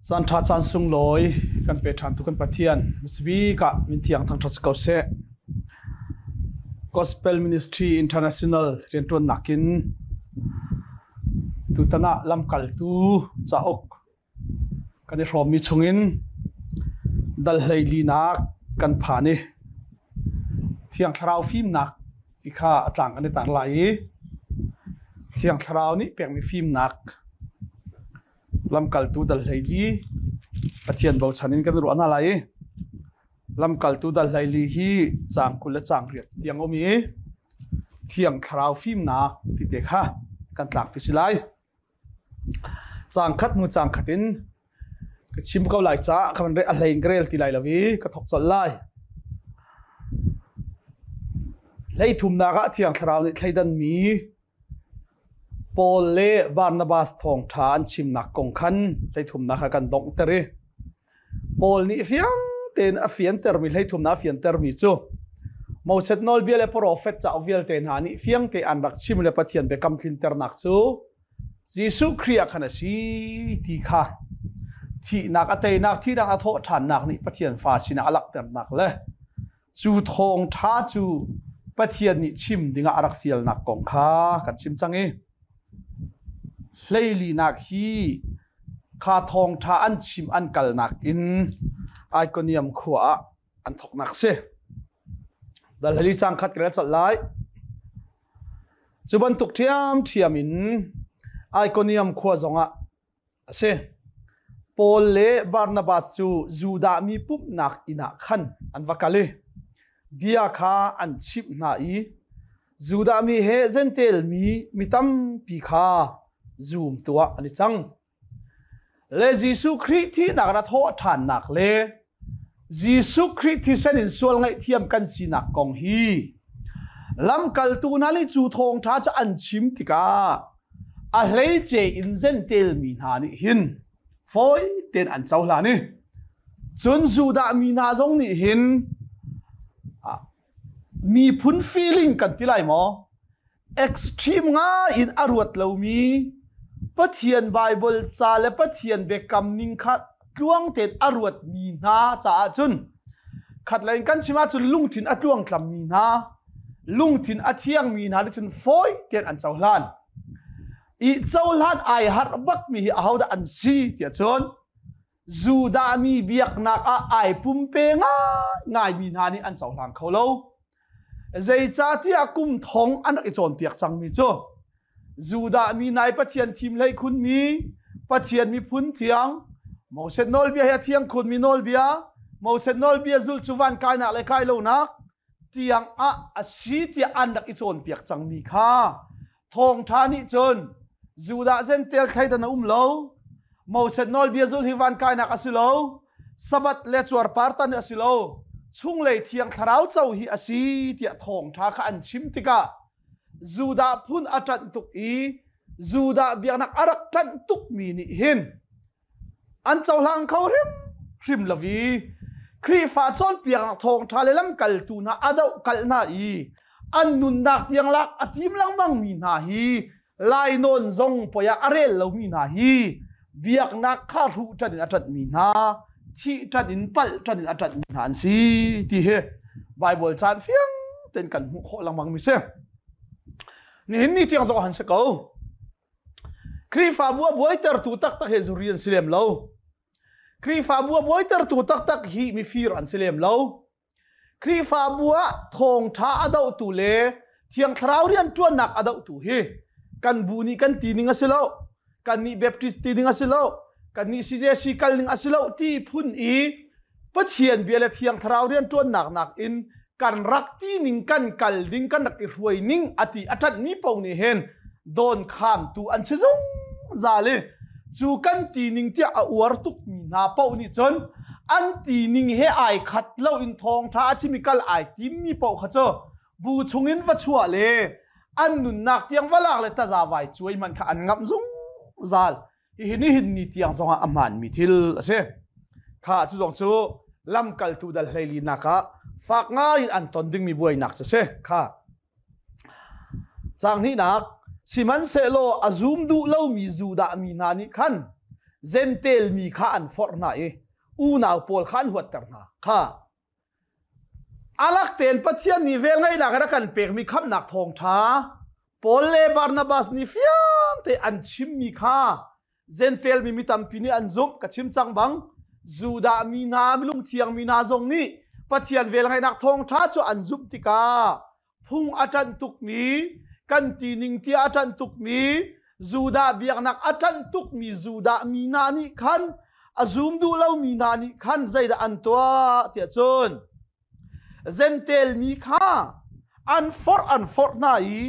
Caan ṭha caan sunglawi kan pe ṭhan tu kan Pathian misbik ah min thiang thangṭhat si ko seh. Gospel Ministry International rianṭuannak in tutan ah lamkaltu cauk kan i hrawmmi chungin dal hleilinak kan phan i Thiang Thlarau fimnak ti kha a tlang kan i tar lai i Thiang Thlarau nih pekmi fimnak Lamkaltu dal 14 Pathian bochan in kan ruah hna lai i Lamkaltu dal 14 hi caang 20 le caang 8 tiang um i Thiang Thlarau fimnak ti te kha kan tlakpi si lai. Caang khat hnu caang khat in ka chim ko lai caah ka van a hlei in ka rel ti lai lo i ka thawk colh lai. Hlei thumnak ah Thiang Thlarau nih thleidanmi Paul le Barnabas thawngṭha an chimnak kong khan hleithumnak kha kan donghter i Paul nih fiang tein a fiantermi hleithumnak a fiantermi cu Moses nawlbia le profet cauk vialte hna nih fiang te an rak chim le Pathian biakam tlinternak cu Jesuh Khrih ah khan a si ti kha thihnak a teinak thihnak a thawh ṭhannak nih Pathian fa sinah a langhternak le Cu thawngṭha cu Pathian nih chim dingah a rak fialnak kong kha kan chim cang i hleilinak hi kha thawngṭha an chim an kalnak in Ikonium khua ah an thawknak si. Dal hali cang khat ka rel colh lai. Cu bantuk ṭhiamṭhiam in Ikonium khua zongah A si. Paul le Barnabas cu Judah mi pumhnak inn ah khan an va kal i bia kha an chimh hna i Judah mi he Jentail mi mi tampi kha zumtu ah an i cang. Le Jesuh Khrih thihnak in a thawh ṭhannak le Jesuh Khrih thisen in sual ngaihthiam kan sinak kong hi lamkaltu hna nih cu thawngṭha cu an chim tikah a hleice in Jentail mi hna nih hin fawi tein an cohlan i cun Judah mi hna zong nih hin miphun feeling kan ti lai maw extreme ngai in a ruat lomi Pathian Bible ca le Pathian biakam ning kha tluang tein a ruatmi hna caah cun khatlei in kan chim ahcun lungthin a tluangtlammi hna lungthin a thiangmi hna nih cun fawi tein an cohlan i cohlan ai harh bakmi hi ahodah an si tiah cun Judah mi biaknak ah ai pumpe ngaingaimi hna nih an cohlang kho lo. Zeicahtiah kum thong an rak i cawnpiak cangmi cu Judah mi nai Pathian thim hlei khunmi Pathian miphun thiang Moses nawlbia hi a thiang khunmi nawlbia Moses nawlbia zulh cu van kainak le kai lonak tiang ah a si tiah an rak i cawnpiak cangmi kha thawngṭha nih cun Judah Jentail thleidan a um lo Moses nawlbia zul hi van kainak a si lo Sabbath le cuarpar tan a si lo chunglei thiang thlarau co hi a si tiah thawngṭha kha an chim tikah Judah phun a ṭanh tuk i Judah biaknak a rak ṭanh tukmi nih hin an cohlang kho hrimhrim lo i Khrihfa cawnpiaknak thawngṭha le lamkaltu hna a dohkalh hna i an nunnak tiang lak a tim lengmang mi hna hi lainawn zong poi ah a rel lomi hna hi biaknak kha hruh ṭan in a ṭanhmi hna thih ṭan in palh ṭan in a ṭanhmi hna an si ti hi Bible caan fiang tein kan hmuh khawh lengmang mi si. Nihin ni tiang zong han si ko. Khrihfabu a buaitertu taktak hi zuri an si lem lo. Khrihfabu a buaitertu taktak hi mifir an si lem lo. Khrihfabu ah thawngṭha a dohtu le Thiang Thlarau rianṭuannak a dohtu hi kan bu nih kan ti ning a si lo. Kan nih Baptist ti ding a si lo. Kan nih CJC kal ning a si lo ti phun i Pathian bia le Thiang Thlarau rianṭuannak nakin kan rak ti ning kan kal ding kan rak i hruai ning a ti a ṭanhmi paoh nih hin dawnkhamtu an si zungzal i cu kan ti ning tiah a uar tukmi hna paoh nih cun an ti ning he ai khat lo in thawngṭha a chim i kal ai timmi paoh kha cu bu chungin va chuah le an nunnak tiang va lak le taza vai cuai man kha an ngamh zungzal. Hihi nihin ni tiang zongah a hmaanmi thil a si. Kha cu zong cu lamkaltu dal 14nak ah fak ngai in an ton dingmi buainak cu a si. Kha caang hnihnak sihmanhsehlaw a zum duh lomi Judah mi hna nih khan Jentail mi kha an forh hna i unau pawl kha an huatter hna kha. Alak tein Pathian nih velngeihnak in a kan pekmi khamhnak thawngṭha Paul le Barnabas nih fiang te an chimmi kha Jentail mi mi tampi nih an zumh. Ka chim cang bang Judah mi hna, lungthiang mi hna zong nih Pathian velngeihnak thawngṭha cu an zumh tikah phung a ṭanh tukmi, kan ti ning tiah a ṭanh tukmi, Judah biaknak a ṭanh tukmi Judah mi hna nih khan a zum duh lomi hna nih khan zeidah an tuah tiah cun Jentail mi kha an forh an forh hna i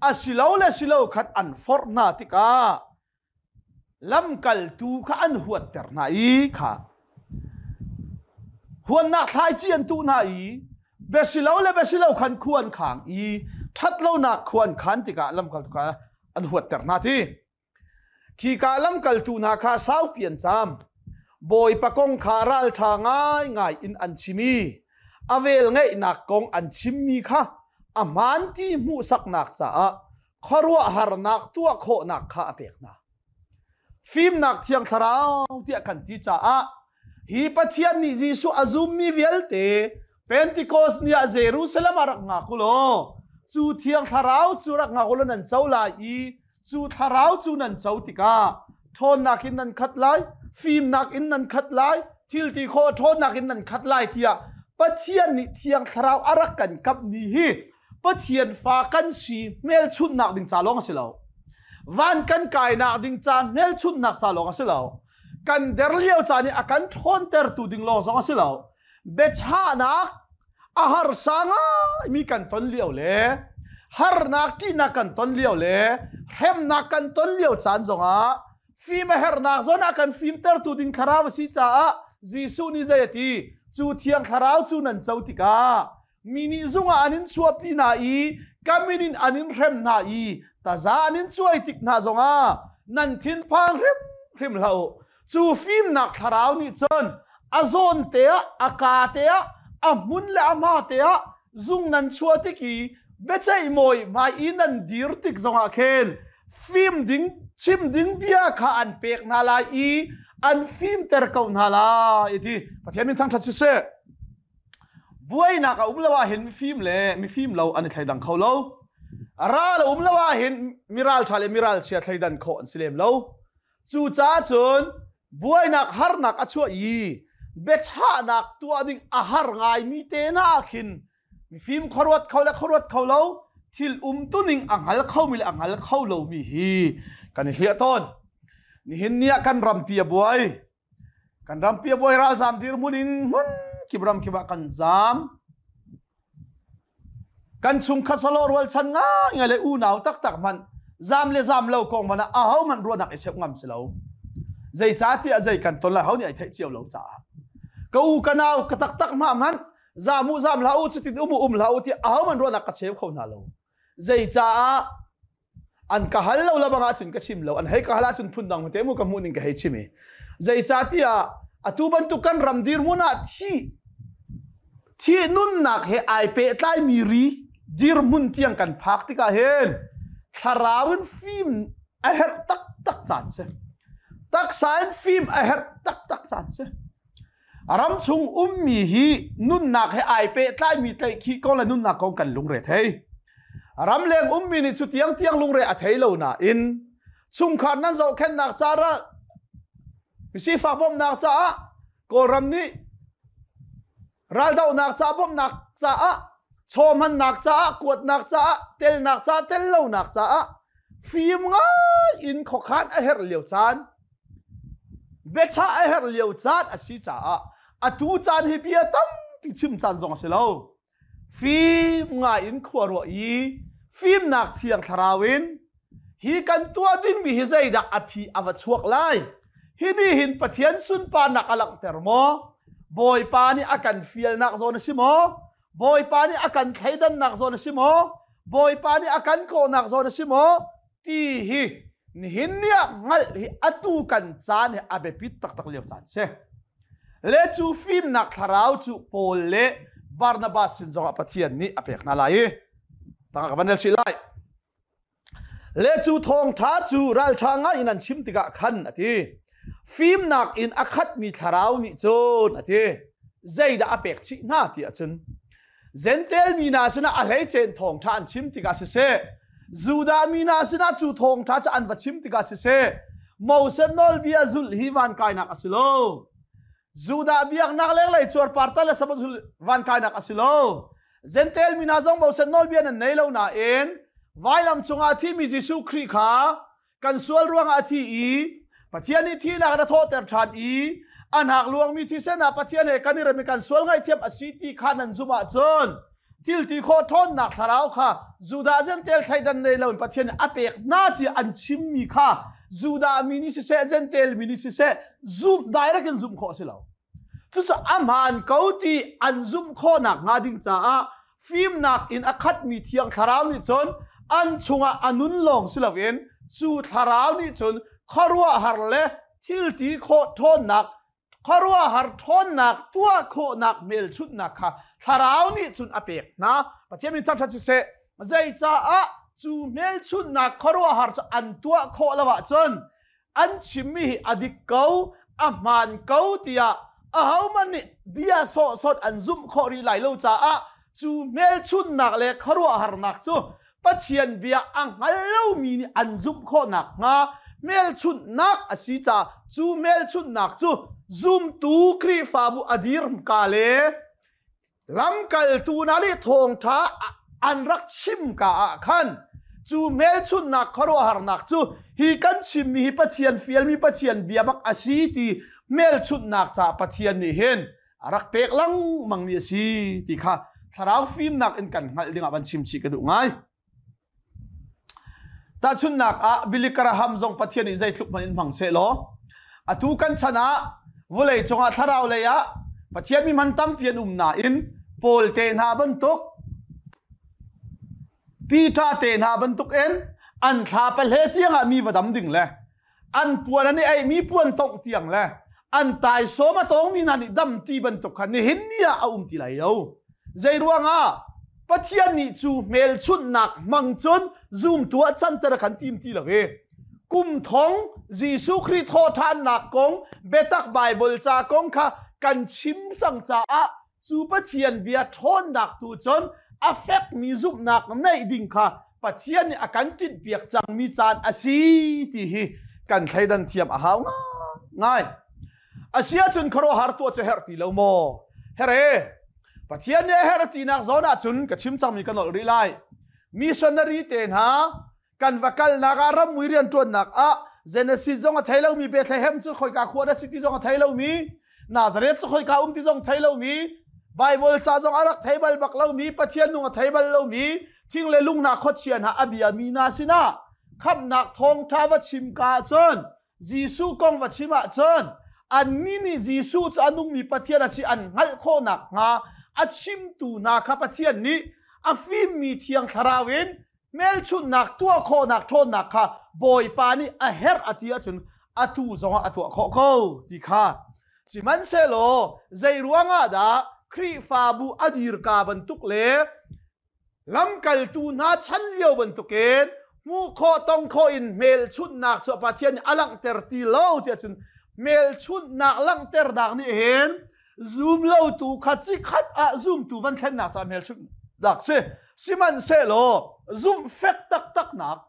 a si lo le si lo khan an forh hna tikah Lamkaltu kha an huatter hna i kha huannak thlaici an tuh hna i biasilo le biasilo khan khua an khang i ṭhatlonak khua an khan tikah lamkaltu kha an huatter hna ti. Khika lamkaltu hna kha saupi an caam. Bawipa kong kha ralṭha ngaingai in an chim i a velngeihnak kong an chimmi kha a hmaan ti hmuhsaknak caah khuaruahharnak tuah khawhnak kha a pek hna. Fimnak Thiang Thlarau tiah kan ti caah hi Pathian nih Jesuh a zummi vialte Pentecost ni ah Jerusalem ah rak ngak u law cu Thiang Thlarau cu rak ngak u law nan co lai i cu Thlarau cu nan co tikah ṭhawnnak in nan khat lai, fimnak in nan khat lai, thil ti khawh ṭhawnnak in nan khat lai tiah Pathian nih Thiang Thlarau a rak kan kamhmi hi Pathian fa kan si hmelchunhnak ding ca lawng a si lo. Van kan kainak ding ca hmelchunhnak ca lawng a si lo. Kan der lio ca nih a kan ṭhawntertu ding lawng zong a si lo. Biachahnak a harsa ngaimi kan ton lio le harnak ṭihnak kan ton lio le hremnak kan ton lio caan zongah fim a herhnak zawn ah kan fimtertu ding thlarau a si caah Jesuh nih zei a ti? Cu thiang thlarau cu nan co tikah Mi nih zung ah an in chuahpi hna i ka min in an in hrem hna i taza an in cuai tik hna zongah nan thinphang hrimhrim hlah u. Cu fimnak thlarau nih cun a zawn te ah, a ka te ah, a hmun le a hma te ah zung nan chuah tik i biaceih mawi hmai i nan dir tik zongah khin fim ding chim ding bia kha an pek hna lai i an fimter ko hna lai ti Pathian min thangṭhat siseh. Buainak a um lo ahhin mifim le mifim lo an i thleidang kho lo. Ral a um lo ahhin miral ṭha le miral chia thleidan khawh an si lem lo. Cucaah cun buainak harnak a chuah i biachahnak tuah ding a har ngaimi te hna ah khin mifim khuaruat kho le khuaruat kho lo thil umtuning a hngal khomi le a hngal kho lomi hi kan i hliah tawn. Nihin ni ah kan rampi a buai. Kan rampi a buai ralzam dirhmun in hmun kip ram kip ah kan zam. Kan chungkhat salo rualchan ngai le unau taktak hmanh zam le zam lo kong hmanh ah aho hmanh ruahnak i cheuh ngam si lo. Zeicahtiah zei kan ton lai ho nih ai theih cio lo caah. Ka u ka nau ka taktak hma hmanh zam u zam hlah u cutin um u um hlah u ti aho hmanh ruahnak ka cheu kho hna lo. Zeicaah an ka hal lo labang ahcun ka chim lo an hei ka hal ahcun phundang te mu ka hmuh ning ka hei chim i zeicahtiah atu bantuk kan ram dirhmun ah thi thi nunnak he ai pehtlaimi ri dirhmun tiang kan phak tikah hin thlarau in fim a herh taktak caan si taksa in fim a herh taktak caan si ram chung ummi hi nunnak he ai pehtlaimi tlaihkhih kong le nunnak kong kan lungre thei ramleng ummi nih cu tiang tiang lungre a thei lo nain chungkhar nan zohkhenhnak caah sifak bawmhnak caah Kawlram nih raldohnak caah bawmhnak caah chawhmannak caah kuatnak caah telnak caah tellonak caah fim ngai in khuakhan a herh lio caan biachah a herh lio caan a si caah atu caan hi bia tampi chim caan zong a si lo fim ngai in khua ruah i fimnak thiang thlarau in hi kan tuah dingmi hi zeidah a phi a va chuak lai hi nih hin Pathian sunparnak a langhter maw Bawipa nih a kan fialnak zawn a si maw Bawipa nih a kan thleidannak zawn a si maw Bawipa nih a kan kawhnak zawn a si maw ti hi nihin ni ah hngalh hi atu kan caan hi a biapit taktak lio caan si le cu fimnak thlarau cu Paul le Barnabas sin zongah Pathian nih a pek hna lai i tangka ka van rel chih lai le cu thawngṭha cu ralṭha ngai in an chim tikah khan a ti. Fimnak in a khatmi thlarau nih cun a ti zeidah a pek chih hna ti ahcun Jentail mi hna sinah a hleicen thawngṭha an chim tikah siseh Judah mi hna sinah cu thawngṭha cu an va chim tikah siseh Moses nawlbia zulh hi van kainak a si lo. Judah biaknak lenglei cuarpartan le Sabbath zulh van kainak a si lo. Jentail mi hna zong Moses nawlbia nan nei lo nain vailam cungah thimi Jesuh Khrih kha kan sual ruangah a thi i Pathian nih thihnak in a thawhter ṭhan i a hnak luangmi thisen ah Pathian he kan i rem i kan sual ngaihthiam a si ti kha nan zumh ahcun thil ti khawh ṭhawnnak thlarau kha Judah Jentail thleidan nei loin Pathian nih a pek hna tiah an chimmi kha Judah mi nih siseh Jentail mi nih siseh zumh direct in zumh khawh a si lo. Cucu a hmaan ko ti an zumh khawhnak hnga ding caah fimnak in a khatmi thiang thlarau nih cun an chungah a nun lawng si loin cu thlarau nih cun khuaruahhar le thil ti khawh ṭhawnnak khuaruahhar ṭhawnnak tuah khawhnak hmelchunhnak kha thlarau nih cun a pek hna. Pathian min thangṭhat siseh. Zeicaah cu hmelchunhnak khuaruahhar cu an tuah khawh lo ahcun an chimmi hi a dik ko a hmaan ko tiah ahohmanh nih bia sawhsawt an zumh khawh rih lai lo caah cu hmelchunhnak le khuaruahharnak cu Pathian bia a hngal lomi nih an zumh khawh nakhnga hmelchunhnak a si caah cu hmelchunhnak cu zumtu Khrihfabu a dirka le Lamkaltu hna nih thawngṭha an rak chim ka ah khan cu hmelchunhnak khuaruahharnak cu hi kan chimmi hi Pathian fialmi Pathian bia bak a si ti hmelchunhnak caah Pathian nih hin a rak pek lengmangmi a si ti kha thlarau fimnak in kan hngalh dingah van chim chih ka duh ngai. Tahchunhnak ah Billy Graham zong Pathian nih zeitluk hmanh in hmang sehlaw atu kan chan ah vawlei cungah thlarau lei ah Pathian mi hman tampi an um nain Paul te hna bantuk Peter te hna bantuk in an thla pahle tiang ah mi va dam ding le an puan an i eimi puan tongh tiang le an taisawm a tawngmi hna nih dam ti bantuk kha nihin ni ah a um ti lai lo. Zei ruangah Pathian nih cu hmelchunhnak hmang cun zumtu ah canter a kan tim ti lo i kum thong Jesuh Khrih thawhṭhannak kong biatak Baibal ca kong kha kan chim cang caah cu Pathian bia ṭhawnnak tu cun a fekmi zumhnak neih ding kha Pathian nih a kan tinhpiak cangmi caan a si ti hi kan thleidan thiam a hau ngai. A si ahcun khuaruahhar tuah cu herh ti lo maw? Here, Pathian nih a herh tinak zawn ahcun ka chim cangmi ka nolh rih lai. Missionary te hna kan va kalnak ah ramui rianṭuannak ah Genesis zong a thei lomi Bethlehem cu khoika khua dah si ti zong a thei lomi Nazareth cu khoika um ti zong thei lomi Bible ca zong a rak thei bal bak lomi Pathian nung a thei bal lomi thing le lung hna khuachia hna a biami hna sinah khamhnak thawngṭha va chim ka ahcun Jesuh kong va chim ahcun annih nih Jesuh cu a nungmi Pathian a si an hngalh khawh nakhnga a chimtu hna kha Pathian nih a fimmi Thiang Thlarau in hmelchunhnak tuah khawhnak ṭhawnnak kha Bawipa nih a herh a ti ahcun atu zongah a tuah khawh ko ti kha sihmanhsehlaw zei ruangah dah Khrihfabu a dirka bantuk le lamkaltu hna chan lio bantukin hmuh khawh tong khawh in hmelchunhnak cu Pathian nih a langhter ti lo tiah cun hmelchunhnak langhternak nih hin zum lotu kha cikhat ah zumtu van thlennak ca hmelchunhnak si sihmanhsehlaw zumh fek taktaknak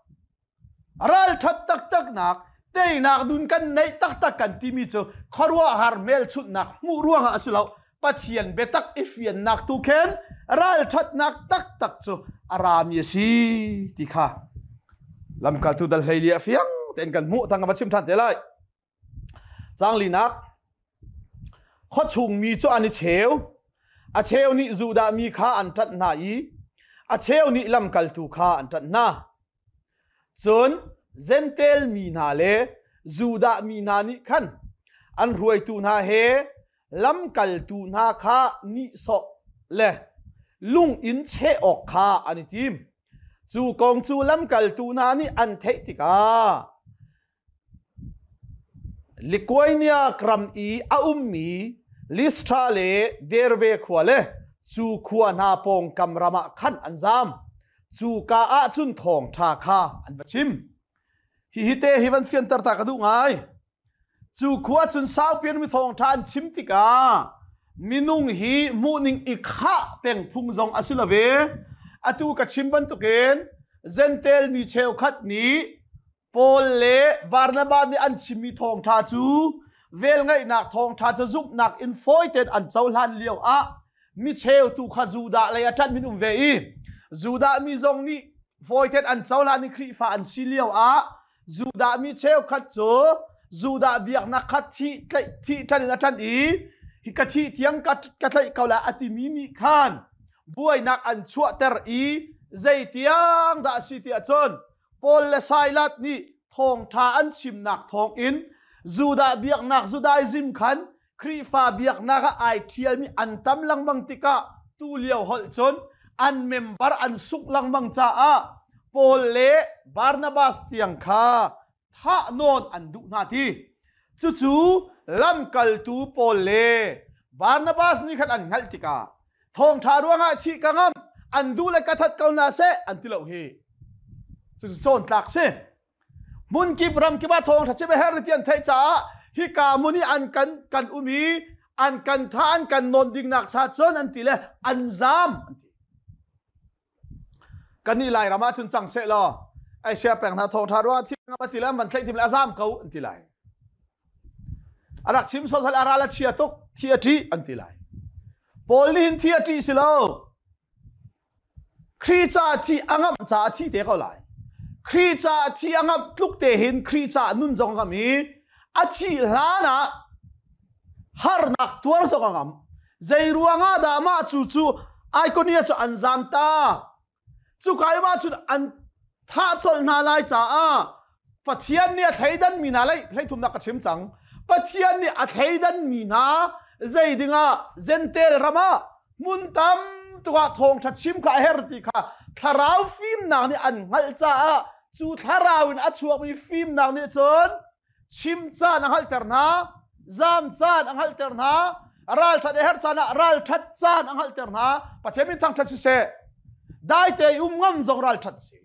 ralṭhat taktaknak teinak nun kan neih taktak kan timi cu khuaruahhar hmelchunhnak hmuh ruangah a si lo Pathian biatak i fiannak tu khen ralṭhatnak taktak cu a rami a si ti kha lamkaltu dal hlei a fiang tein kan hmuh tang ka va chim ṭhan te lai Canglinak khuachung mi cu an i cheu. A cheu nih Judah mi kha an ṭanh hna i a cheu nih lamkaltu kha an ṭanh hna. Cun Jentail mi hna le Judah mi hna nih khan an hruaitu hna he lamkaltu hna kha nihsawh le lung in cheh awk kha an i tim. Cu kong cu lamkaltu hna nih an theih tikah Likoania ram i a ummi Listra le Derbe khua le cu khua hna pawngkam ram ah khan an zam. Cuka ah cun thawngṭha kha an va chim. Hihi te hi van fianter ta ka duh ngai. Cu khua cun saupian mi thawngṭha an chim tikah minung hi hmuhning i khah peng phung zong a si lo ve. Atu ka chim bantukin Gentel mi cheukhat nih Paul le Barnabas nih an chimmi thawngṭha cu velngeihnak thawngṭha cu zumhnak in fawi tein an cohlan lio ah mi cheu tu kha Judah lei a ṭanh min um ve i Judah mi zong nih fawi tein an cohlan i Khrihfa an si lio ah Judah mi cheukhat cu Judah biaknak kha thi tlaih thi ṭan in a ṭan i hi ka thih tiang ka ka tlaih ko lai a timi nih khan buainak an chuahter i zeitiang dah a si ti ahcun Paul le Silas nih thawngṭha an chimnak thawngin Judah biaknak Judaism khan Khrihfa biaknak ah ai ṭhialmi an tam lengmang tikah tu lio holh cun an member an sungh lengmang caah Paul le Barnabas tiang kha thah nawn an duh hna ti. Cucu lamkaltu Paul le Barnabas nih khan an hngalh tikah thawngṭha ruangah thih ka ngamh an duh le ka that ko hna seh an ti lo hi. Cucu cawn tlak si. Hmunkip ramkip ah thawngṭha chim a herh ti an theih caah hika hmun i an kan kan um i an kan tha an kan nawn dingnak cha cun an ti le an zaam an ti. Kannih Lairam ah cun cang seh law Asia peng hna thawngṭha ruah thi ngam ti le an van thlaih tim le a zaam ko an ti lai. A rak chim sawsal a ral a chia tuk thi a ṭih an ti lai. Paul nih hin thi a ṭih si lo. Khrih caah thih a ngamh caah thi te ko lai. Khrih caah thih a ngamh tluk te hin Khrih caah nun zong a ngamh i a thih hlan ah harnak tuar zong a ngamh. Zei ruangah dah mah cu cu Ikonia cu an zam ta? Cuka i mah cun an thah colh hna lai caah Pathian nih a thleidan mi hna lei hleithumnak ka chim cang. Pathian nih a thleidan mi hna zei dingah Gentel ram ah hmun tam tuk ah thawngṭha chim kha a her ti kha thlarau fimnak nih an hngalh caah cu thlarau in a chuakmi fimnak nih cun chim caan a hngalhter hna, zam caan a hngalhter hna, ralṭhat a herh caan ah ralṭhat caan a hngalhter hna. Pathian min thangṭhat siseh, daite um ngam zong ralṭhat si.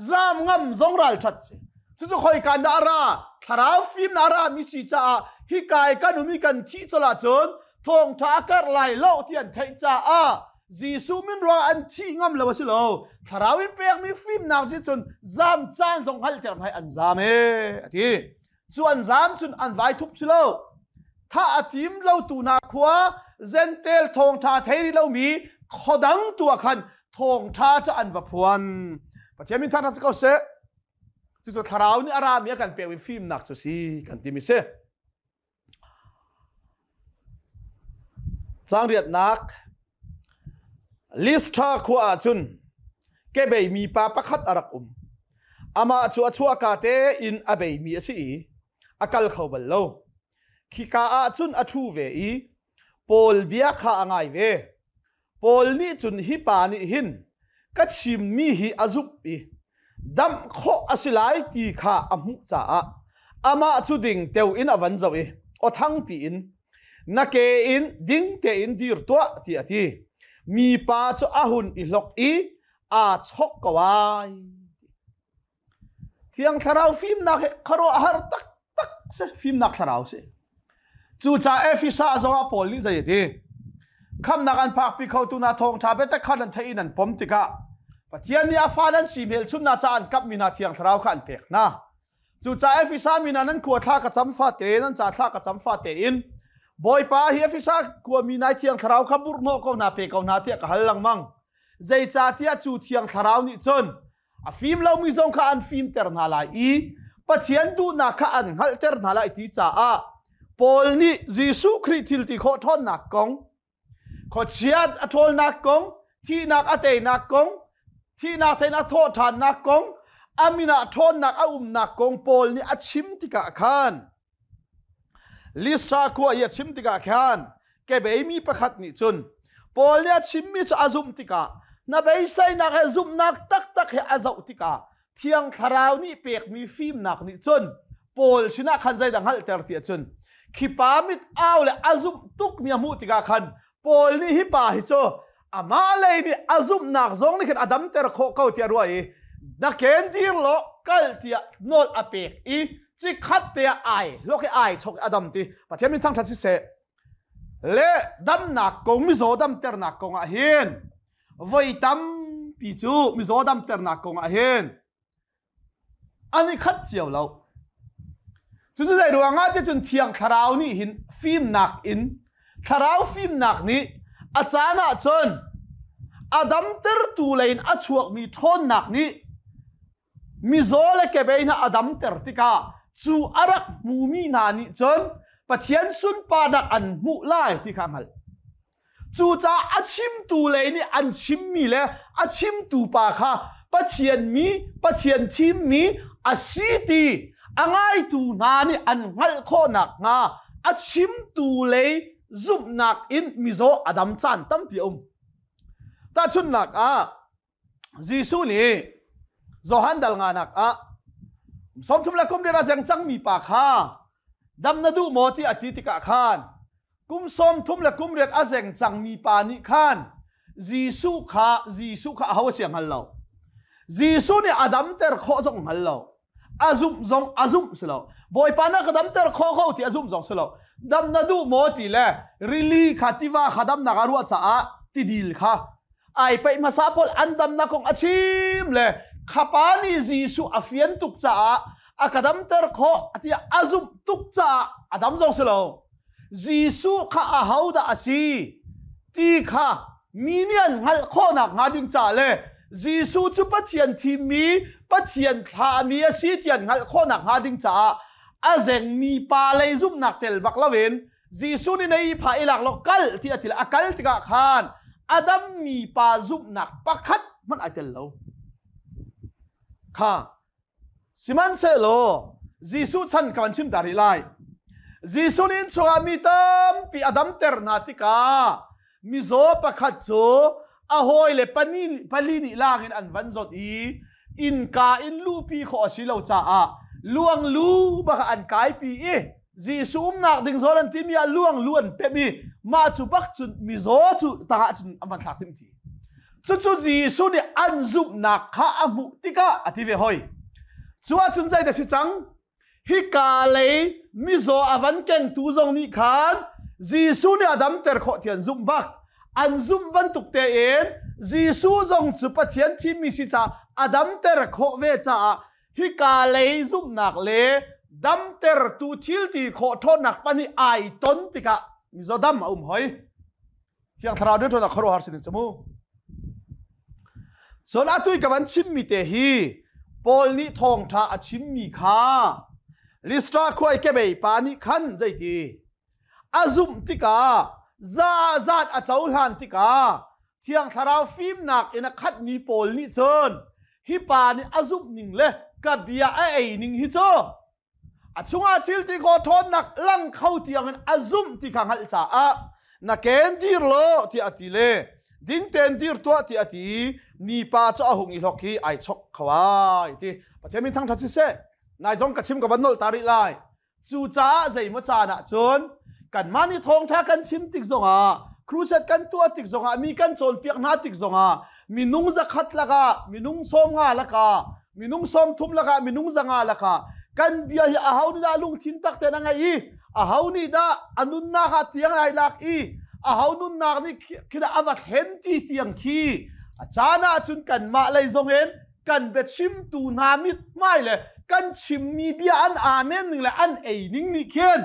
Zam ngam zong ralṭhat si. Cucu khoika dah a ra? Thlarau fimnak a ra mi si caah hika i kan um i kan thih colh ahcun thawngṭha a karh lai lo ti an theih caah Jesuh min ruangah an thih ngam lo a si lo. Thlarau in pekmi fimnak nih cun zam caan zong hngalhter hna i an zam ee a ti. Cu an zam cun an vai thup si lo. Thah a tim lo tu hna khua Gentel thawngṭha thei rih lomi khuadang tu ah khan thawngṭha cu an va phuan. Pathian min thangṭhat si ko seh. Cucu thlarau nih a rami a kan pekmi fimnak cu si kan timi si. Caang riatnak Listra khua ah cun kebei mipa pakhat a rak um. Amah cu a chuahka tein a beimi a si i a kal kho bal lo. Khika ah cun a ṭhu ve i Paul bia kha a ngai ve. Paul nih cun hi pa nih hin ka chimmi hi a zumh i damh khawh a si lai ti kha a hmuh caah amah cu ding teo in a van zoh i aw thangpi in na ke in ding tein dir tuah tiah a ti. Mipa cu a hun i hlok i aa chok ko ai. Thiang Thlarau fimnak hi khuaruahhar taktak si, fimnak thlarau si. Cucaah Efesa zongah Paul nih zei a ti? Khamnak an phakpi khotu hna thawngṭha biatak kha nan theih in an pom tikah Pathian nih a fa nan si hmelchunhnak caah an kamhmi hna Thiang Thlarau kha an pek hna. Cucaah Efesa mi hna nan khua thla ka cam fate, nan ca thla ka cam fate in Bawipa hi Efesa khuami nai Thiang Thlarau kha burhnawh ko hna pe ko hna tiah ka hal lengmang. Zeicahtiah cu Thiang Thlarau nih cun a fim lomi zong kha an fimter hna lai i Pathian duhnak kha an hngalhter hna lai ti caah Paul nih Jesuh Khrih thil ti khawh ṭhawnnak kong, khuachiat a ṭhawlnak kong, thihnak a teinak kong, thihnak tein a thawh ṭhannak kong, a min ah ṭhawnnak a umnak kong Paul nih a chim tikah khan Listra khua i a chim tikah khan kebeimi pakhat nih cun Paul nih a chimmi cu a zumh tikah na beiseinak he zumhnak taktak he a zoh tikah Thiang Thlarau nih pekmi fimnak nih cun Paul sinah khan zeidah hngalhter ti ahcun khi pa mit au le a zumh tukmi a hmuh tikah khan Paul nih hi pa hi cu amah lei nih a zumhnak zong nih khan a damter khawh ko tiah ruah i Daken dir law kal tiah nawl a pek i cikhat te ah ai hlok i ai chok i a dam ti. Pathian min thangṭhat siseh. Le damnak kong mizaw damternak kong ah hin voi tampi cu mizaw damternak kong ah hin an i khat cio lo. Cucu zei ruangah ti cun Thiang Thlarau nih hin fimnak in Thlarau fimnak nih a caan ah cun a damtertu lei in a chuakmi ṭhawnnak nih mizaw le kebei hna a damter tikah cu a rak hmumi hna nih cun Pathian sunparnak an hmuh lai ti kha a hngalh. Cucaah a chimtu lei nih an chimmi le a chimtu pa kha Pathian mi, Pathian thimmi a si ti a ngaitu hna nih an hngalh khawh nakhnga a chimtu lei zumhnak in mizaw a dam caan tampi a um. Tahchunhnak ah, Jesuh nih Johan dal nganak ah 30 le kum riat a zeng cangmi pa kha dam na duh maw ti a ti tikah khan kum 30 le kum riat a zeng cangmi pa nih khan Jesuh kha Jesuh kha aho a si a hngal lo. Jesuh nih a damter khawh zong hngal lo. A zumh zong a zumh si lo. Bawipa na ka damter khawh ko ti a zumh zong si lo. Dam na duh maw ti le rili kha tiva kha damnak a ruah caah tidil kha ai paih hmasa pawl an damnak kong a chim le khapa nih Jesuh a fian tuk caah a ka damter khawh tiah a zumh tuk caah a dam zong si lo. Jesuh kha ahodah a si ti kha mi nih an hngalh khawhnak hnga ding caah le Jesuh cu Pathian thimmi, Pathian thlahmi a si ti an hngalh khawhnak hnga ding caah a zengmi pa lei zumhnak tel bak loin Jesuh nih nei pha i lak law kal ti a ti a kal tikah khan a dammi pa zumhnak pakhat hmanh ai tel lo. Kha Sihmanhsehlaw Jesuh chan ka van chim ta rih lai. Jesuh nih innchungah mi tampi a damter hna tikah mizaw pakhat cu a hawile pali nih laang in an van zawt i innka in luhpi khawh a si lo caah luanglu bak ah an kaipi i Jesuh umnak ding zawn an timi ah luanglu an pemh i mah cu bak cun mizaw cu tangah cun an van thlak timh ti. Cucu Jesuh nih an zumhnak kha a hmuh tikah a ti ve hoi. Cu ahcun zeidah si cang? Hika lei mizaw a van kengtu zong nih khan Jesuh nih a damter khawh ti an zumh bak. An zumh bantuk tein Jesuh zong cu Pathian thimmi si caah a damter khawh ve caah hika lei zumhnak le damtertu thil ti khawh ṭhawnnak pahnih ai ton tikah mizaw dam a um hoi. Thiang Thlarau nih ṭhawn a khuaruahhar sin in cu mu. Cun atu i ka van chimmi te hi Paul nih thawngṭha a chimmi kha Listra khua i kebei pa nih khan zeiti a zumh tikah za zat a cohlan tikah Thiang Thlarau fimnak in a khatmi Paul nih cun hi pa nih a zumh ning le ka bia a ei ning hi cu A chungah thil ti khawh ṭhawnnak lang kho tiangin a zumh ti kha hngalh caah na ken dir law tiah a ti le ding tein dir tuah tiah a ti i mipa cu a hung i hlok i ai chok kho ai ti. Pathian min thangṭhat siseh. Nai zong ka chim ka van nolh ta rih lai. Cucaah zeimaw caan ah cun kanmah nih thawngṭha kan chim tik zongah crusade kan tuah tik zongah mi kan cawnpiak hna tik zongah minung 100 lakah minung 50 lakah minung 30 lakah minung 500 lakah kan bia hi aho nih dah lungthin tak tein a ngaih i aho nih dah a nunnak ah tiang ai lak i aho nunnak nih khi dah a va thlen ti tiang khi a caan ah cun kanmah lei zong in kan biachimtu hna mithmai le kan chimmi bia an amen ning le an ei ning nih khin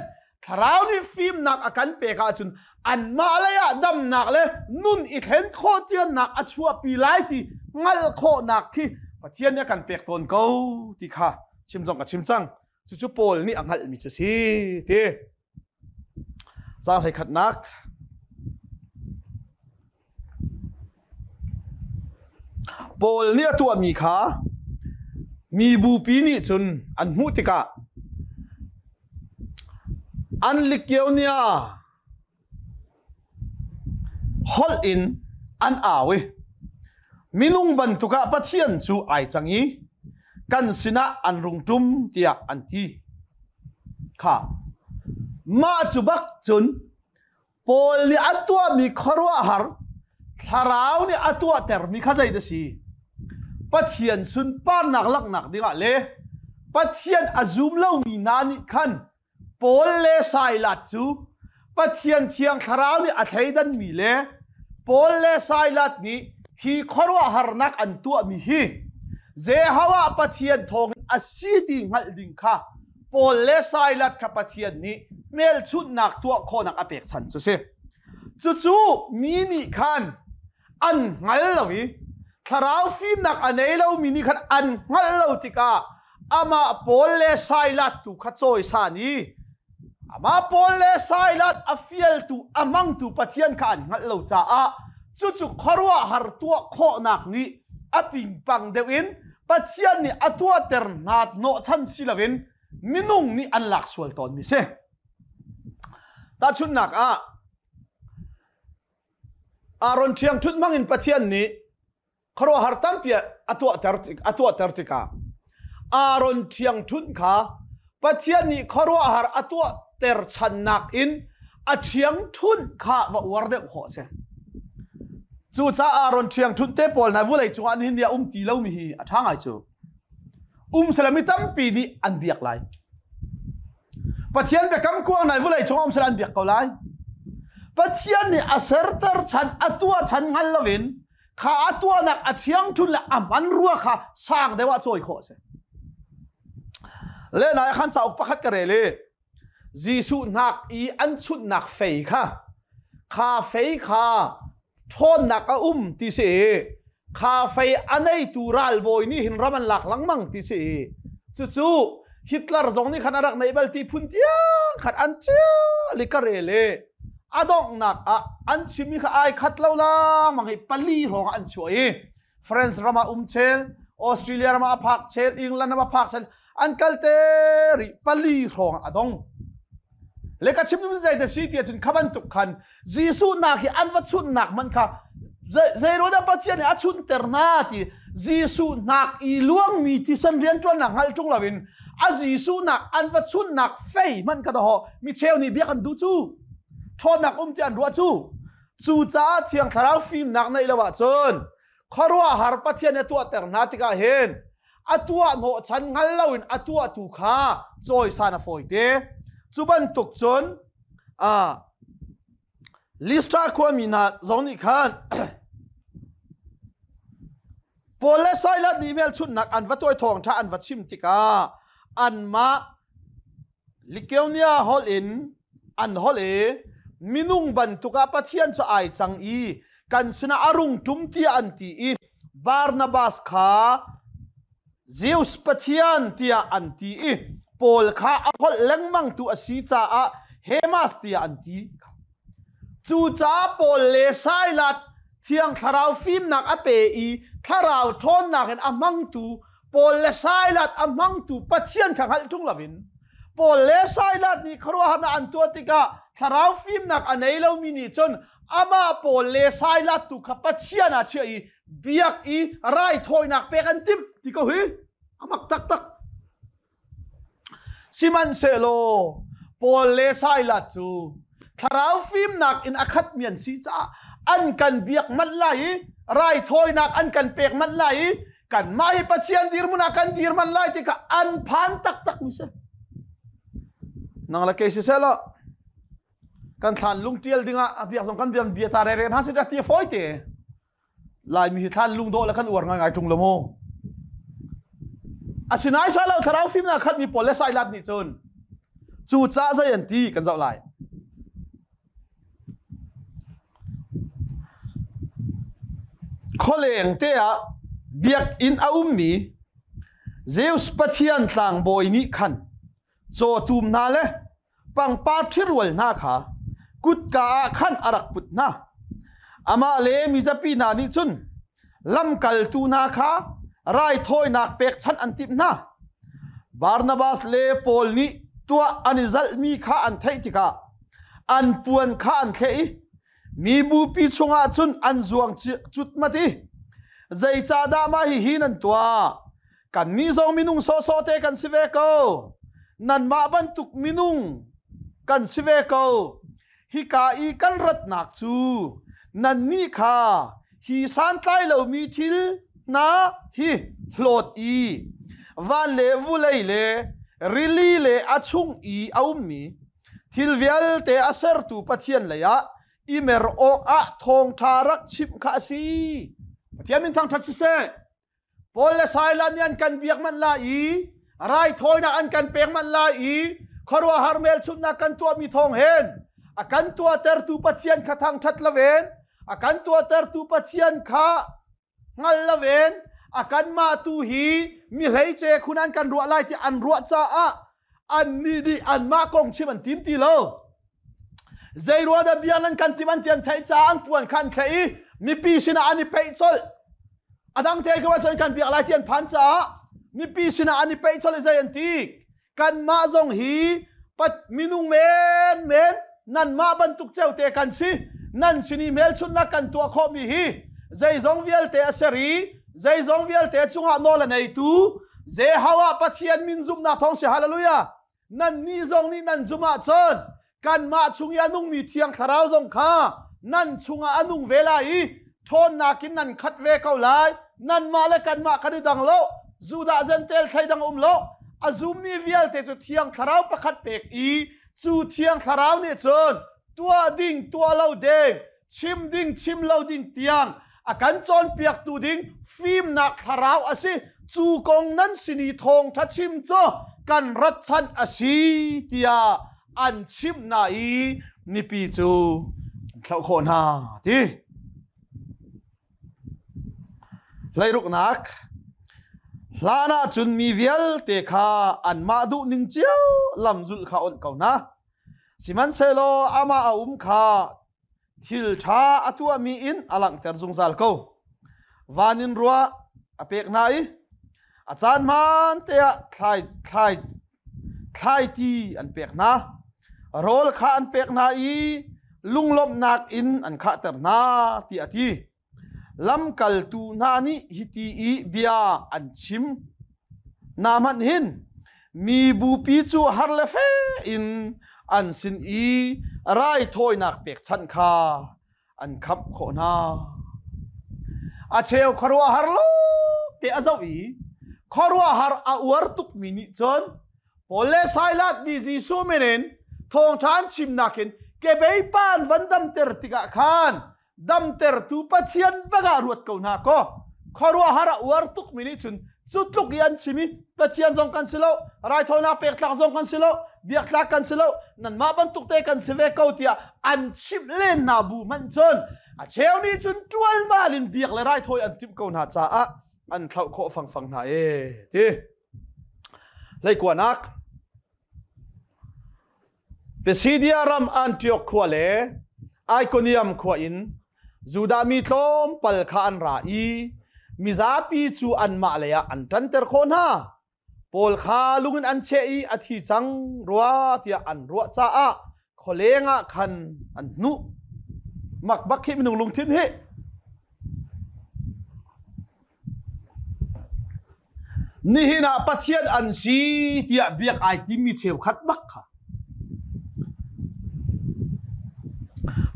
Thlarau nih fimnak a kan pek ahcun anmah lei ah damnak le nun i thlen khawh tiannak a chuahpi lai ti hngalh khawhnak khi Pathian nih a kan pek tawn ko ti kha chim zong ka chim cang. Cucu Paul nih a hngalhmi cu si ti. Caang 11nak. Paul nih a tuahmi kha mi bupi nih cun an hmuh tikah an Likionia holh in an au i minung bantuk ah Pathian cu ai cang i kan sinah an rung ṭum tiah an ti. Kha mah cu bak cun Paul nih a tuahmi khuaruahhar thlarau nih a tuahtermi kha zei dah si? Pathian sunparnak langhnak dingah le Pathian a zum lomi hna nih khan Paul le Silas cu Pathian Thiang Thlarau nih a thleidanmi le Paul le Silas nih hi khuaruahharnak an tuahmi hi Jehovah Pathian thawngin a si ti hngalh ding kha Paul le Silas kha Pathian nih hmelchunhnak tuah khawhnak a pek chan cu si. Cucu mi nih khan an hngal lo i thlarau fimnak a nei lomi nih khan an hngalh lo tikah amah Paul le Silas tu kha cawisan i amah Paul le Silas a fialtu a hmangtu Pathian kha an hngalh lo caah cucu khuaruahhar tuah khawhnak nih a pingpang deuh in Pathian nih a tuahter hna hnawhchan si loin minung nih an lak sual tawnmi si. Tahchunhnak ah Aaron ṭhiangṭhunh hmangin Pathian nih khuaruahhar tampi a tuahter tikah Aaron ṭhiangṭhunh kha Pathian nih khuaruahhar a tuahter channak in a ṭhiangṭhunh kha va uar deuh khawh a si. Cucaah Aaron ṭhiangṭhunh te pawl hna vulei cungah nihin ni ah um ti lomi hi a ṭha ngai cu. Um sela mi tampi nih an biak lai. Pathian biakam kuang nai vulei chung um sela an biak ko lai. Pathian nih a serter chan a tuah chan hngal loin kha a tuahnak a thiangṭhun le a hman rua kha sang deuh ah cawi khawh a si. Le nai khan cauk pakhat ka rel i Jesuh hnak i an chunhnak fei kha kha fei kha ṭhawnnak a um ti si i kha fei a neitu ralbawi nih hin ram an lak lengmang ti si i cucu Hitler zong nih khan a rak neih bal ti phun tiang khan an ṭial i ka rel i a donghnak ah an chimmi kha ai khat lo lengmang hi pali hrawng ah an chuah i France ram ah um chel Australia ram ah a phak chel England ram ah phak chel an kal te rih pali hrawng a dong le ka chim zei te si ti cun kha bantuk khan Jesuh nak hi an va chunnak man kha zei dah Pathian nih a chunter hna ti Jesuh nak i luangmi thisen rianṭuannak hngalh ṭung loin a Jesuh nak an va chunnak fei hmanh kha daw mi cheu nih biak an duh cu ṭhawnnak um ti an ruah cu cucaah Thiang Thlarau fimnak neih lo ahcun khuaruahhar Pathian a tuahter hna tikah hin a tuah hnawhchan hngal loin a tuahtu kha cawisan a fawi te. Cu bantuk cun Listra khuami hna zong nih khan Paul le Silas nih hmelchunhnak an va tuai thawngṭha an va chim tikah anmah Likeonia holh in an holh i minung bantuk ah Pathian cu ai cang i kan sinah a rung ṭum tiah an ti i Barnabas kha Zeus pathian tiah an ti i Paul kha a holh lengmang tu a si caah Hermas tiah an ti. Cucaah Paul le Silas Thiang Thlarau fimnak a pe i Thlarau ṭhawnnak in a hmangtu Paul le Silas a hmangtu Pathian kha hngalh ṭung loin Paul le Silas nih khuaruahharnak an tuah tikah Thlarau fimnak a nei lomi nih cun amah Paul le Silas tu kha Pathian ah chiah i biak i raithawinak pek an timh ti ko hi a mak taktak. Sihmanhsehlaw Paul le Silas cu thlarau fimnak in a khatmi an si caah an kan biak manh lai i raithawinak an kan pek manh lai i kanmah hi Pathian dirhmun ah kan dir manh lai tikah an phan taktak mi si. Nang le kei siseh law kan thlan lung tial dingah a biak zong kan biak bia ta rere hna si ti fawi te. Laimi hi thlan lungdawh le kan uar ngaingai ṭung lo mu. Asinain sai lo thlarau fimnak khatmi pawl le sailat nih cun cu ca zei an ti kan zoh lai. Khualeng te ah biakinn a ummi Zeus pathian tlangbawi nih khan cawtum hna le pangpar ṭhirual hna kha kutka ah khan a rak put hna. Amah le mizapi hna nih cun lamkaltu hna kha raithawinak pekchanh an timh hna. Barnabas le Paul nih tuah an i zalhmi kha an theih tikah an puan kha an thleh i mi bupi chungah cun an zuang cutmat i zeicahdah mah hihi nan tuah? Kannih zong minung sawhsawh te kan si ve ko. Nanmah bantuk minung kan si ve ko. Hika i kan ratnak cu nannih kha hi santlai lomi thil hna hi hlawt i van le vulei le rili le a chung i a ummi thil vialte a sertu Pathian lei ah i mer awk ah thawngṭha rak chimh kha a si. Pathian min thangṭhat siseh. Paul le Silas nih an kan biak manh la i raithawinak an kan pek manh la i khuaruahhar hmelchunhnak kan tuahmi thawng hin a kan tuahtertu Pathian kha thangṭhat loin a kan tuahtertu Pathian kha hngal loin a kanmah tu hi mi hleice khun an kan ruah lai ti an ruah caah annih nih anmah kong chim an tim ti lo. Zei ruah dah bia nan kan tim an ti an theih caah an puan kha an thleh i mipi sinah an i peih colh. A dang te ko cun kan biak lai ti an phan caah mipi sinah an i peih colh i zei an ti. Kanmah zong hi pat minung men men nanmah bantuk ceu te kan si. Nan sin i hmelchunhnak kan tuah khawhmi hi zeizong vialte a ser i zeizong vialte cungah nawl a neitu Jehovah Pathian min zumhnak thawng si hallelujah nannih zong nih nan zum ahcun kanmah chung i a nungmi thiang thlarau zong kha nan chungah a nung ve lai i ṭhawnnak in nan khat ve ko lai nanmah le kanmah kan i dang lo Judah Gentel thleidang um lo a zummi vialte cu thiang thlarau pakhat pek i cu thiang thlarau nih cun tuah ding tuah lo ding chim ding chim lo ding tiang a kan cawnpiaktu ding fimnak thlarau a si cu kong nan sin i thawngṭha chim cu kan rat chan a si tiah an chimh hna i mipi cu an thlauh khawh hna ti hleiruknak hlan ah cun mi vialte kha anmah duh ning cio lam zulh kha onh ko hna sihmanhsehlaw amah a um kha thil ṭha a tuahmi in a langhter zungzal ko. Van in ruah a pek hna i a caan hmaan te ah thlai thlai thlaiti an pek hna. Rawl kha an pek hna i lunglawmhnak in an khahter hna tiah a ti. Lamkaltu hna nih hiti i bia an chim na hmanh hin mi bupi cu har le fe in an sin i raithawinak pekchanh kha an khamh khawh hna. A cheu khuaruahhar lo te a zoh i khuaruahhar a uar tukmi nih cun Paul le Silas nih Jesuh min in thawngṭha an chimnak in kebei pa an van damter tikah khan damtertu Pathian bak ah ruat ko hna kaw khuaruahhar a uar tukmi nih cun cu tluk i an chim i Pathian zong kan si lo raithawinak pek tlak zong kan si lo biak tlak kan si lo nanmah bantuk te kan si ve ko tiah an chimh len hna bu hmanh cun a cheu nih cun ṭualmal in biak le raithawi an timh ko hna caah an thlauh khawh fangfang hna e ti hleikuanak Pisidia ram Antioch khua le Ikonium khua in Judah mi tlawmpal kha an ra i mizapi cu anmah lei ah an ṭanter khawh hna. Paul kha lung in an cheh i a thi cang rua tiah an ruah caah khualeng ah khan an hnuh. Mak bak khi minung lungthin hi. Nihin ah Pathian an si tiah biak ai timmi cheukhat bak kha.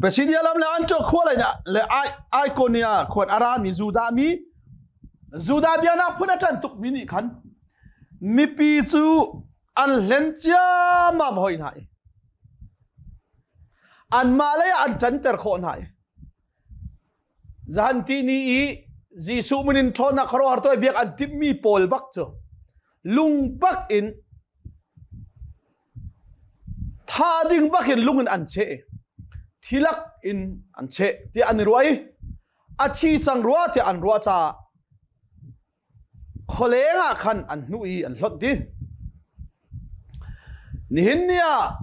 Pisidia lam le Antioch khua lei le Ikonia khuan a rami Judah mi Judah biaknak phun a ṭan tukmi nih khan mipi cu an hlen ciammam hoi hna i anmah lei ah an ṭanter khawh hna i Zahan ti ni i Jesuh min in ṭhawnnak khuaruahhar tuah biak an timhmi pawl bak cu lung bak in tha ding bak in lung in an cheh thilak in an cheh tiah an i ruah i a thi cang rua tiah an ruah caah khualeng ah khan an hnuh i an hlonh ti. Nihin ni ah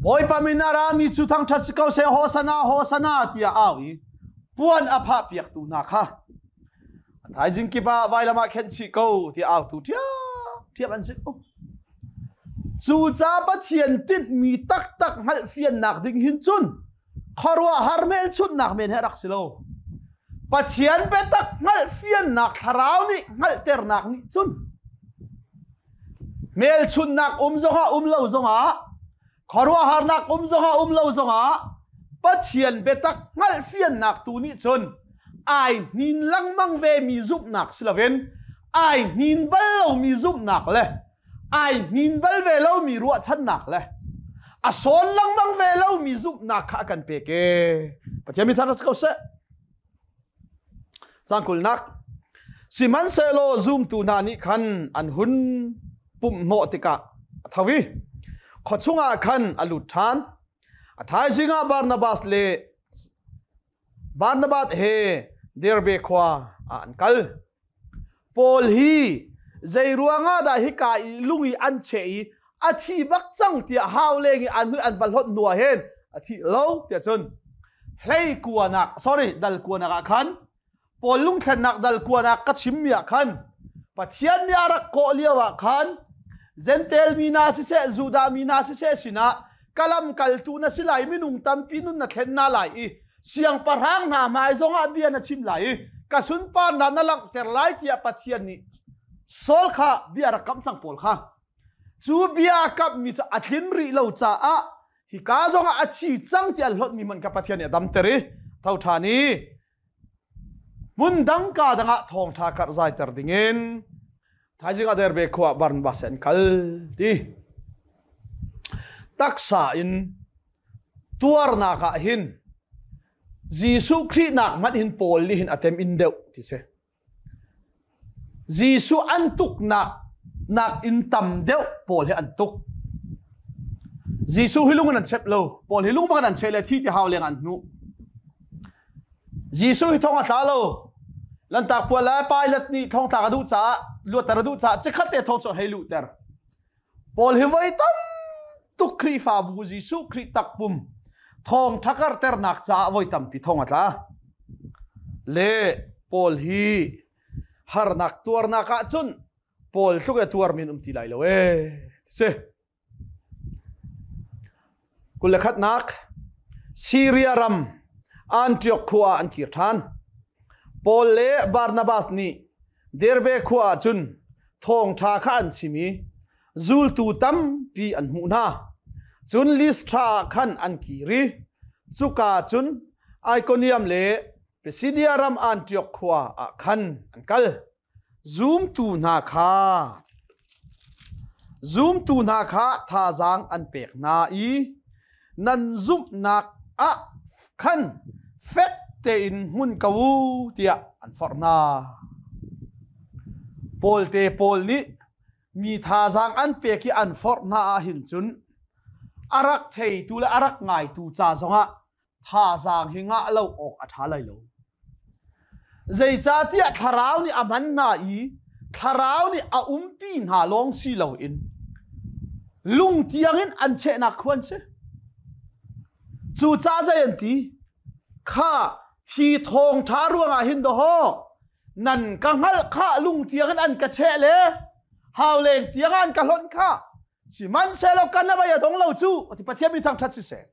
Bawipa min a rami cu thangṭhat si ko seh Hosana Hosana tiah au i puan a phah piaktu hna kha a thaizing kip ah vailam ah khenh chih ko tiah autu ṭhiamṭhiam an si ko. Cu ca Pathian tinhmi taktak hngalhfiannak ding hin cun khuaruahhar hmelchunhnak men he rak si lo. Pathian biatak hngalhfiannak thlarau nih hngalhternak nih cun hmelchunhnak um zongah um lo zongah khuaruahharnak um zongah um lo zongah Pathian biatak hngalhfiannak tu nih cun Ai hnin lengmang ve mi zumhnak si loin ai hnin bal lomi zumhnak le ai hnin bal ve lomi ruahchannak le a sawn lengmang ve lomi zumhnak kha a kan pek e. Pathian mi thar si ko seh. Cang kulnak Sihmanhsehlaw zumtu hna nih khan an hun pumh hnawh tikah a tho i khua chungah khan a lut ṭhan. A thaizing ah Barnabas le Barnabas he Derbe khua ah an kal. Paul hi zei ruangah dah hika i lung i an cheh i a thi bak cang tiah hau leng i an hui an va hlawt hnu ah hin a thi lo tiah cun hlei kuanak sorry dal kuanak ah khan Paul lungthlennak dal kuanak ka chimmi ah khan Pathian nih a rak kawh lio ah khan Jentail mi hna siseh Judah mi hna siseh sinah ka lamkaltu na si lai minung tampi nun na thlen na lai i siangpahrang hna hmai zongah bia na chim lai i ka sunparnak na langhter lai tiah Pathian nih Saul kha bia rak kamh cang pawl kha cu bia kamhmi cu a tlin rih lo caah hika zongah a thi cang tiah an hlawtmi man kha Pathian nih a damter i tho ṭhan i hmun dang ka dangah thawngṭha karh zaiter dingin thaizing ah Derbe khua Barnabas an kal ti taksa in tuarnak ah hin Jesuh Khrih nak hmanh hin Paul nih hin a tem in deuh ti si. Jesuh an tuknak nak in tam deuh Paul hi an tuk. Jesuh hi lung in an chep lo. Paul hi lung bak in an cheh le thi ti hau leng an hnuh. Jesuh hi thong a tla lo. Lantak pual le Pilate nih thong tlak a duh caah luatter a duh caah cikhat te thong cu hei luhter. Paul hi voi tam tuk Khrihfabu Jesuh Khrih takpum thawng ṭhakarternak caah voi tampi thong a tla. Le Paul hi harnak tuarnak ahcun Paul tluk e tuarmi an um ti lai lo ee. Si. 21nak Siria ram Antioch khua ah an kir ṭhan. Paul le Barnabas nih Derbe khua ah cun thawngṭha kha an chim i zultu tampi an hmuh hna. Cun Listra ah khan an kir i cuka cun Ikonium le Pisidia ram Antioch khua ah khan an kal. Zumtu hna kha zumtu hna kha thazaang an pek hna i nan zumhnak ah khan fek tein hmun ko u tiah an forh hna. Paul te pawl nih mi thazaang an pek i an forh hna ah hin cun a rak theitu le a rak ngaitu ca zongah thazaang hi ngah lo awk a ṭha lai lo. Zeicahtiah thlarau nih a hman hna i thlarau nih a umpi hna lawng si loin lung tiangin an chehnak khu an si. Cucaah zei an ti? Kha hi thawngṭha ruangah hin dawhaw nan ka hngalh khah lung tiangin an ka cheh le hauleng tiangah an ka hlonh khah Sihmanhsehlaw kan a dong lo cu ti Pathian mi thangṭhat siseh.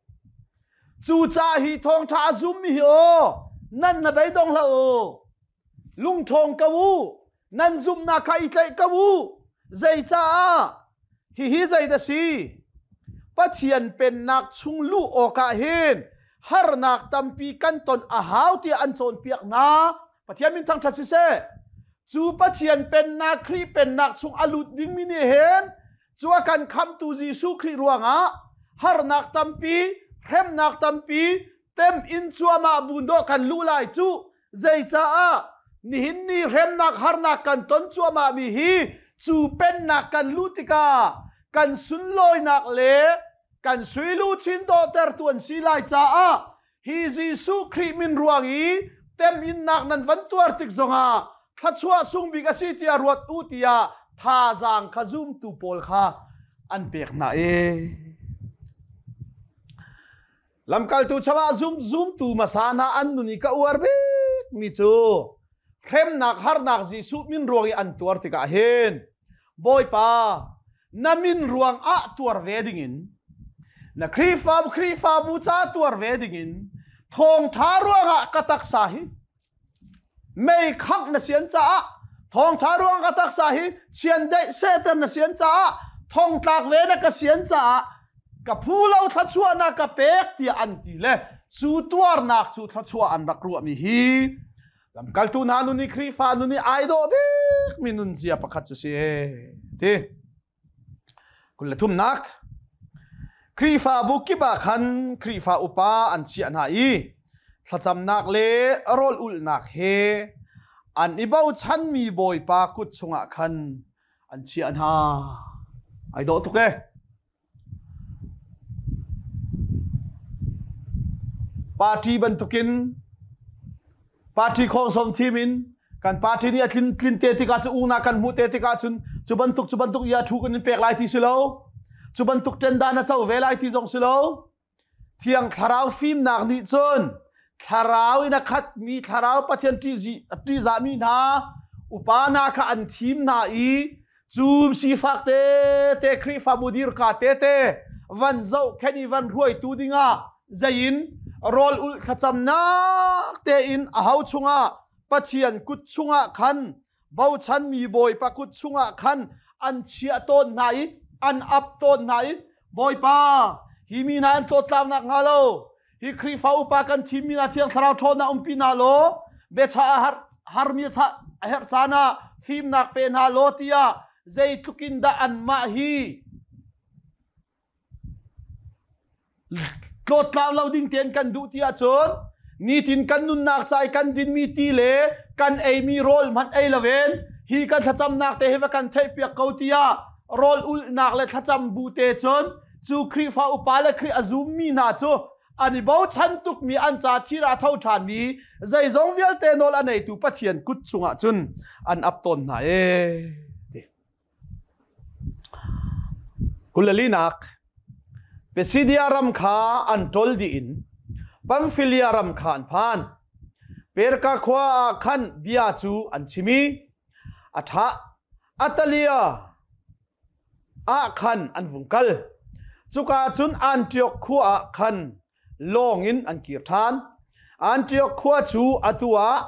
Cu ca hi thawngṭha a zummi hi aw nan na beidong hlah u. Lungṭhawng ko u. Nan zumhnak kha i tlaih ko u. Zeicaah hihi zei dah si? Pathian pennak chung luh awkah hin harnak tampi kan ton a hau tiah an cawnpiak hna. Pathian min thangṭhat siseh. Cu Pathian pennak Khrih pennak chung a lut dingmi nih hin cu a kan khamtu Jesuh Khrih ruangah harnak tampi, hremnak tampi, tem in cuahmah bu dawh kan luh lai cu zeicaah nihin ni hremnak harnak kan ton cuahmah mi hi cu pennak kan luh tikah kan sunlawinak le kan suiluchin dawhtertu an si lai caah Hi Jesuh Khrih min ruang i teminnak nan van tuar tik zongah thluachuah sung bik a si tiah ruat u tiah thazaang kha zumtu pawl kha an pek hna i lamkaltu chungah zum zumtu hmasa hna an nun i ka uar bik mi cu hremnak harnak Jesuh min ruang i an tuar tikah hin Bawipa, na min ruang ah tuar ve dingin, na Khrihfa Khrihfabu ca tuar ve dingin, thawngṭha ruangah ka taksa hi mei khangh na sian caah, thawngṭha ruang ka taksa hi chiandeih sehter na sian caah, thongtlak ve na ka sian caah, ka phu lo thluachuahnak ka pek tiah an ti le cu tuarnak cu thluachuah an rak ruahmi hi. Lamkaltu hna nun i Khrihfa nun i ai dawh bik mi nunzia pakhat cu si ti. 23nak Khrihfabu kip ah khan Khrihfa upa an chiah hna i thlacamnak le rawl ulhnak he an i bochanmi Bawipa kut chungah khan an chiah hna. Ai dawh tuk ee. Party bantukin party khawngsawm thim in kan party nih a tlin tlin te tikah cu ungnak kan hmuh te tikah cun cu bantuk cu bantuk ia thu kan in pek lai ti si lo cu bantuk ṭendan a co ve lai ti zong si lo Thiang Thlarau fimnak nih cun thlarau in a khatmi thlarau Pathian ṭihzahmi hna upa hna kha an thim hna i cu sifak tete Khrihfabu dirka tete van zohkhenh i van hruaitu dingah zeiin rawl ulh thlacamnak tein a ho chungah Pathian kut chungah khan bochanmi Bawipa kut chungah khan an chiah tawn hna i an ap tawn hna i Bawipa hi mi hna an tlawtlaunak hnga lo hi Khrihfa upa kan thimmi hna Thiang Thlarau ṭhawnnak umpi hna law biachah a har harmi a herh caan ah fimnak pe hna law tiah zeitluk in dah anmah hi Tlawttlau lo ding tein kan duh ti ahcun nitin kan nunnak ca i kan dinmi ti le kan eimi rawl hmanh ei loin hi kan thlacamnak te hi va kan theihpiak ko tiah rawl ulhnak le thlacam bu te cun cu Khrihfa upa le Khrih a zummi hna cu an i bochan tukmi an ca thir ah tho ṭhanmi zeizong vialte nawl a neitu Pathian kut chungah cun an ap tawn hna ee. 22nak Pisidia ram kha an ṭol dih in Pamfilia ram kha an phan. Perka khua ah khan bia cu an chim i a ṭha Atalia ah khan an vung kal. Cuka cun Antioch khua ah khan lawng in an kir ṭhan. Antioch khua cu atu ah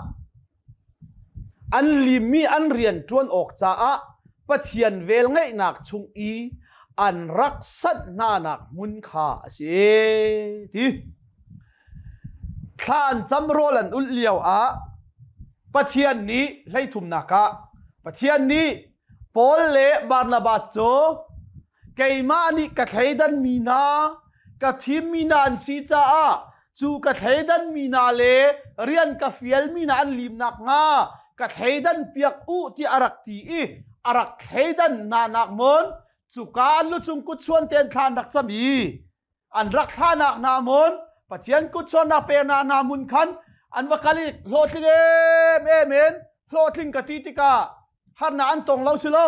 an limmi an rian ṭuan awk caah Pathian velngeihnak chung i an rak sanh hnanak hmun kha a si ti. Thla an cam rawl an ulh lio ah Pathian nih hleithumnak ah Pathian nih Paul le Barnabas cu keimah nih ka thleidanmi hna ka thimmi hna an si caah cu ka thleidanmi hna le rian ka fialmi hna an lim nakhnga ka thleidan piak u tiah a rak ti i a rak thleidan hna nak mawn cuka an lucung kutchuan tein thla an rak cam i an rak thlahnak hna hmun Pathian kutchuannak peknak hna hmun khan an va kal i hlawhtling em em in hlawhtling ka ti tikah harnak an tong lo si lo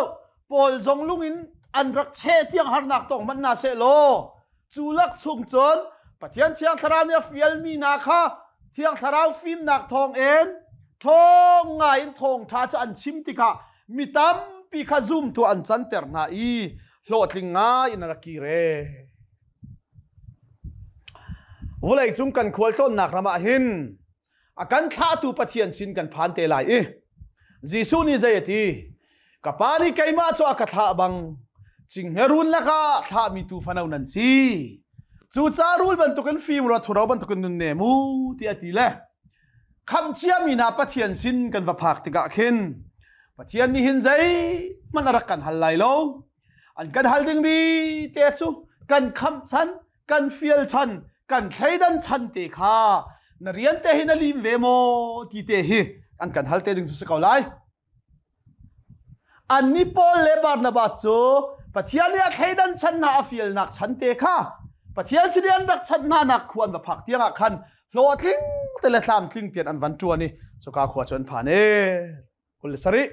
Paul zong lung in an rak cheh tiang harnak tong hmanh hna seh law cu lak chung cun Pathian Thiang Thlarau nih a fialmi hna kha Thiang Thlarau fimnak thawng in ṭhawng ngai in thawngṭha cu an chim tikah mi tampi kha zumtu an canter hna i hlawhtling ngai in a rak kir ee. Vawlei cung kan khualtlawnnak ram ah hin a kan thlahtu Pathian sin kan phan te lai i Jesuh nih zei a ti? Ka pa nih keimah cu a ka thlah bang cinghngerun lakah thlahmi tu fano nan si. Cucaah rul bantukin fim rua thuro bantukin nun nem u ti a ti le khamh ciami hna Pathian sin kan va phak tikah khin Pathian nih hin zeihmanh a rak kan hal lai lo. An kan hal dingmi te cu kan khamh chan, kan fial chan, kan thleidan chan te kha na rian te hi na lim ve maw ti te hi an kan hal te ding cu si ko lai. Anni Paul le Barnabas cu Pathian nih a thleidan chan hna a fialnak chan te kha Pathian sin i an rak chanh hna nak khua an va phak tiang ah khan hlawhtling te le tlamtling tian an van ṭuan i cuka khua cu an phan e. 27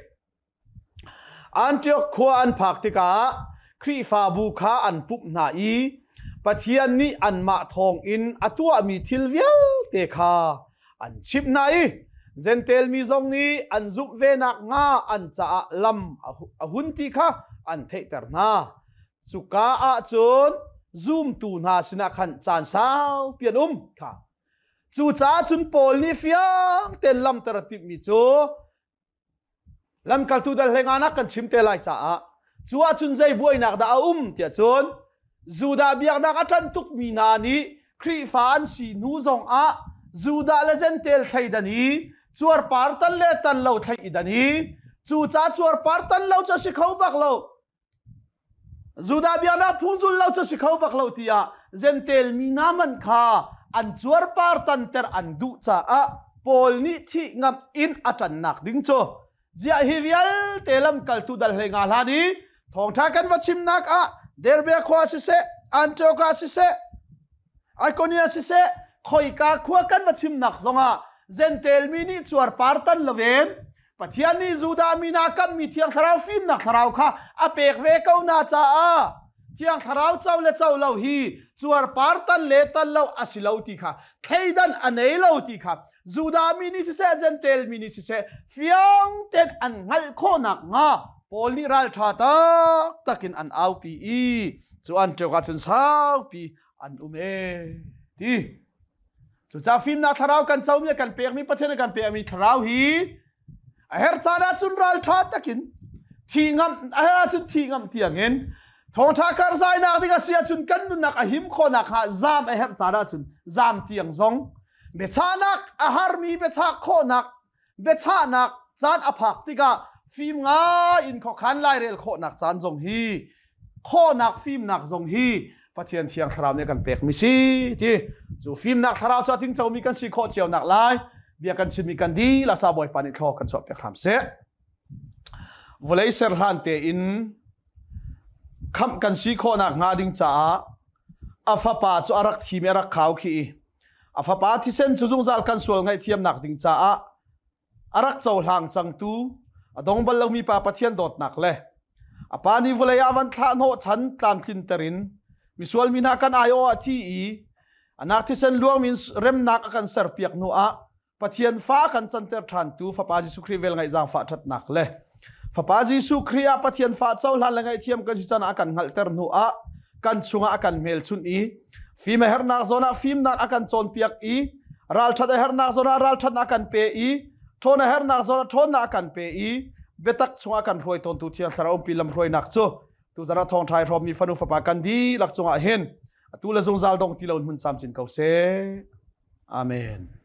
Antioch khua an phak tikah Khrihfabu kha an pumh hna i Pathian nih anmah thawngin a tuahmi thil vialte kha an chimh hna i Jentail mi zong nih an zumh ve nakhnga an caah lam a hun ti kha an theihter hna. Cuka ah cun zumtu hna sinah khan caan saupi an um kha. Cucaah cun Paul nih fiang tein lamter a timhmi cu Lamkaltu dal hlenganak kan chim te lai caah cu ahcun zei buainak dah a um tiah cun Judah biaknak a ṭanh tukmi hna nih Khrihfa an si hnu zongah Judah le Jentail thleidan i Cuarpar tan le tan lo thlei i dan i cu ca cuarpar tan lo cu si kho bak lo. Judah biaknak phung zul lo cu si kho bak lo tiah Gentel mi hna hmanh kha an cuarpar tanter an duh caah Paul nih thih ngamh in a ṭannak ding cu ziah hi vialte lamkaltu dal hlei nga hlan i thawngṭha kan va chimnak ah Derbe khua siseh, Antioch siseh, Ikonia siseh, khoika khua kan va chimnak zongah Gentel mi nih cuarpar tan loin Pathian nih Judah mi hna kammi Thiang Thlarau fimnak thlarau kha a pek ve ko na caah Thiang Thlarau co le co lo hi cuarpar tan le tan lo a si lo ti kha thleidan a nei lo ti kha Judah mi nih siseh Gentel mi nih siseh fiang tein an hngalh khawhnak hnga Paul nih ralṭha taktak in an aupi i cu an ṭek ahcun saupi an um e ti. Cucaah fimnak thlarau kan comi kan pekmi Pathian kan pekmi thlarau hi a herh caan ahcun ralṭha takin thi ngam a herh ahcun thi ngam tiangin thawngṭha karzainak ding a si ahcun kan nunnak a him khawhnak hnga zaam a herh caan ahcun zaam tiang zong biachahnak a harmi biachah khawhnak biachahnak caan a phak tikah fim ngai in khuakhan lairel khawhnak caan zong hi khawhnak fimnak zong hi Pathian thiang thlarau nih kan pekmi si ti cu fimnak thlarau cu a tingcomi kan si khawh cio nak lai bia kan chimmi kan dihlak sa Bawipa nih thlaw kan chuah piak hram seh. Vawlei ser hlan tein khamh kan si khawhnak hnga ding caah a fapa cu a rak thim i a rak khau khi i a fapa thisen cu zungzal kan sual ngaihthiamnak ding caah a rak cohlang cangtu a dong bal lomi pa Pathian dawtnak le a pa nih vawlei ah van thlah hnawh chan tlamtlinter in misual mi hna kan aiawh ah thi i anak thisen luangmi remnak a kan serpiak hnu ah Pathian fa kan canter ṭhantu Fapa Jesuh Khrih vel ngaih zaangfah ṭhatnak le Fapa Jesuh Khrih ah Pathian fa cohlan le ngaihthiam kan si can ah a kan hngalhter hnu ah kan chungah a kan hmelchunh i fim a hernak zawn ah fimnak a kan cawnpiak i ralṭhat a hernak zawn ah ralṭhatnak a kan pe i ṭhawn a hernak zawn ah ṭhawnnak a kan pe i biatak chungah kan hruai tawntu Thiang Thlarau umpi lamhruainak cu tuzan ah thawngṭha i hrawmmi fanu fapa kan dihlak cungah hin atu le zungzal dong ti lo in hmun camcin ko seh. Amen.